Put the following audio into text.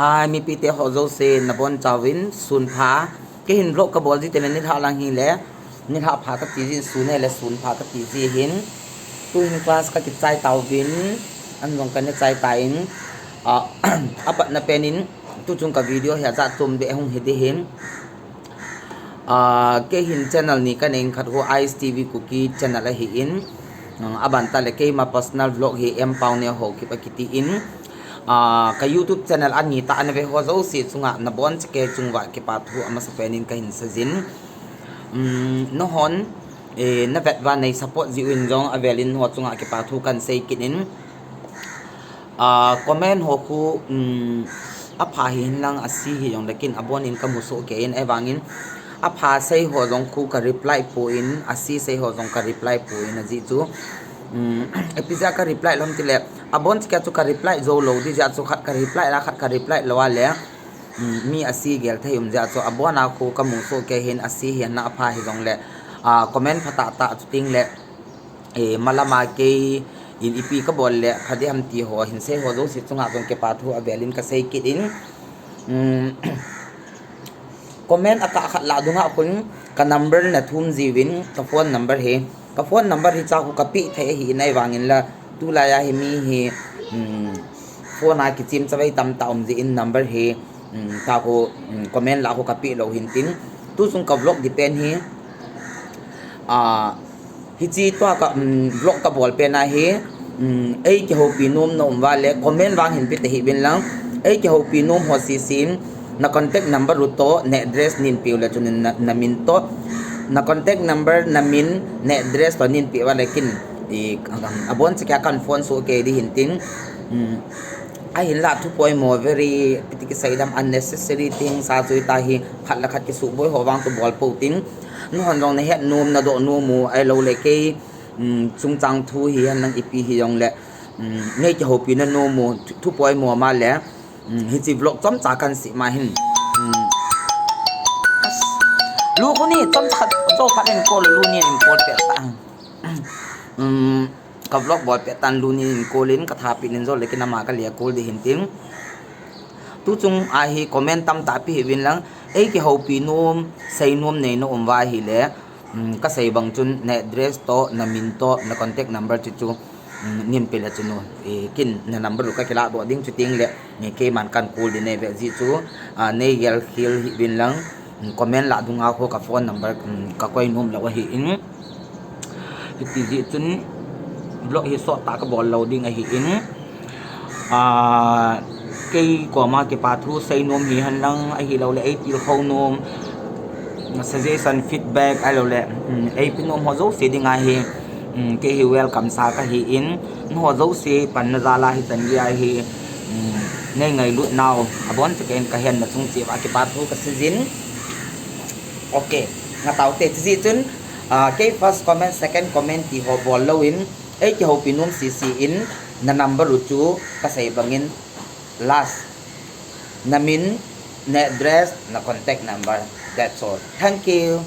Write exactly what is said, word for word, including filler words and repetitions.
Ai, mipite ho jouse nabonchauvin sunpha. Kei hin vlog kabol ji teng le nilhah lang hile, nilhah pha kati jin, sun hile sunpha kati ji hin. Tuhin class kakichai tauvin, an jong kana chai tan, ah, apatna pen in, tuchung ka video hi ajat chom beh hung hi ding hin. Ah, kei hin channel ni kanei khat ho, Ice T V Kuki channel ahin. Ah, aban tah le keima personal vlog hi M Paone Haokip akiti in. Ah, ka YouTube channel ani tah a nave ho jouse chunga nabonchauva kei chunga kipa thu amasapen in kahin seijin. Um, nahon, eh, navet uva nei support jiuvin jong avel in ho chunga kipa thu kahin sei kit in. Ah, comment ho khu, um, apha hihen lang ase hijongle kin abon in kamu soh kei in, ahivangin apha sei ho jong khu ka reply poi, ase sei ho jong ka reply poi, ajeh chu, um, ipi jeh a ka reply lou ham tile, abonchauva chu ka reply jou lou ding jeh a chu khat ka reply la, khat ka reply lou a le, um, mi ase gel thei um jeh a chu abon a khu kamu soh kei hin, ase hihen lang apha hijongle, ah, comment phatah tah chu teng le, eh, malama kei in ipi kabol le pha ding ham ti ho hin sei ho jouse chunga jong kipa thu avel in kasei kit in. Um, comment akah khat lah dunga khun ka number nathum jiuvin, ka phone number hi, ka phone number hi cha khu kapeh thei ahin, ahivangin la tulai a hi mi hi, um, phone a kichim chavei tamtah um jeh in number hi, um, ta khu, um, comment lah khu kapeh lou hin tin. Tuchung ka vlog ding pen hi, ah, hiche tua ka, um, vlog kabol pen a hi, um, eikihoupi nom na um uva le comment vang hin pe tahih uvin lang, eikihoupi nom ho sese in, na contact number u toh, na address nin peh u le chun na, na min toh, na contact number, na min, na address toh nin peh uva le kin, i, um, abonchauva kahin phone soh kei ding hin tin, um, ahinla thu poimo, very, ipi ti kisei dam, unnecessary thing sa chu hita hi, khat le khat kisuboi ho vang chu bol pou tin, nahon jong nahet nom, nadoh nom u, ahilou le kei, um, chungchang thu hihen lang ipi hijongle, um, neikihoupi na nom u, thu, thu poimo ma le, um, hiche vlog chomcha kahin sei ma hin. Um, lu khu ni, chomcha khat, jou phat in call, lu ni in call peh ta. Um, ka vlog bol peh tan, lu ni in call in, ka tha peh in jou le kin ama ka le call ding hin tin. Tuchung a hi comment tamtah pe hih uvin lang, eikihoupi nom, sei nom nei na um uva ahile, um, kasei bang chun na address toh, na min toh, na contact number chu chu, um, nin pe le chun, eh, kin na number u kakilah doh ding, chuteng le, eh, keiman kahin call ding, neive jeh chu, ah, neigel khel hih uvin lang, um, comment lah dunga khu ka phone number, um, kakoi nom lou ahin. Hiti jeh chun vlog hi sot tah kabol lou ding ahin. Ah, kei koma kipa thu sei nom hihen lang, ahilou le eitilkhou nom, suggestion, feedback, ahilou le, um, eipe nom ho jouse dinga hi, um, kei hi welcome sa kahin, nangho jouse panna jal a hichan gei a hi, um, nei ngailut nau abonchauva in kahin na chung cheh uva kipa thu kaseijin. Ok, ngah taute, chujeh chun, ah, kei first comment, second comment ti ho bol louvin, eikihoupi nom sese in, na number u chu kasei bangin, last, na min, na address, na contact number. That's all. Thank you.